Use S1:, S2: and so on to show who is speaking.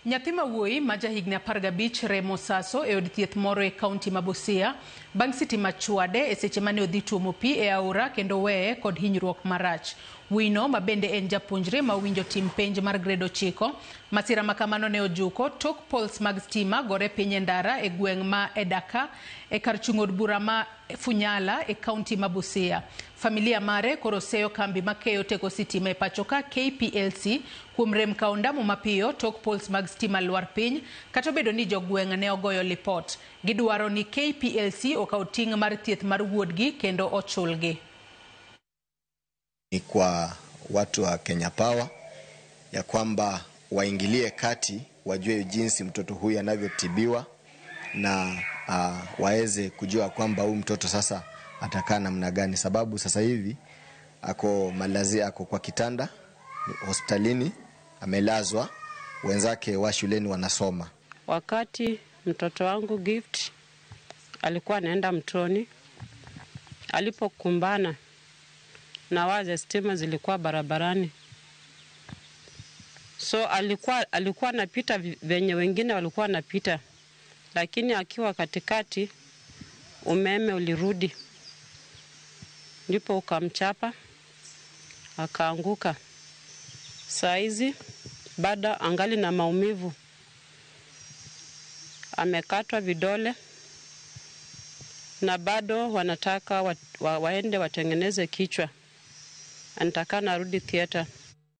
S1: Nyathi ma wuoyi ma jahigni 15 remo saso e od thieth moro e kaunti ma Busia bang' sitima chwade e seche mane odhi tuomo pi e aora kendo weye kod hinyruok marach. Wuoyino ma bende en japuonjre ma owinjo tim penj mar grade 9, masira ma kamano ne ojuko tok poles mag stima gore piny e ndara e gweng' ma Edaka e kar chung' od bura ma Funyala e kaunti ma Busia. Familia mare koro seyo kambi makeyo teko sitima e pachoka KPLC kuom rem kawo ondamo mapiyo tok poles mag stima lwar piny kata obedo ni jogweng' ne ogoyo lipot. Gidwaro ni KPLC okaw ting' mar thieth mar wuodgi kendo ochulgi.
S2: Ni kwa watu wa Kenya Power ya kwamba waingilie kati, wajue jinsi mtoto huyu anavyotibiwa na waweze kujua kwamba huyu mtoto sasa atakaa namna gani, sababu sasa hivi ako malazi, ako kwa kitanda hospitalini, amelazwa, wenzake wa shuleni wanasoma.
S3: Wakati mtoto wangu Gift alikuwa anaenda mtoni, alipokumbana na waya za stima zilikuwa barabarani, so alikuwa anapita venye wengine walikuwa wanapita, lakini akiwa katikati umeme ulirudi, ndipo ukamchapa akaanguka. Saa hizi bado angali na maumivu, amekatwa vidole na bado wanataka waende watengeneze kichwa, anataka narudi theater.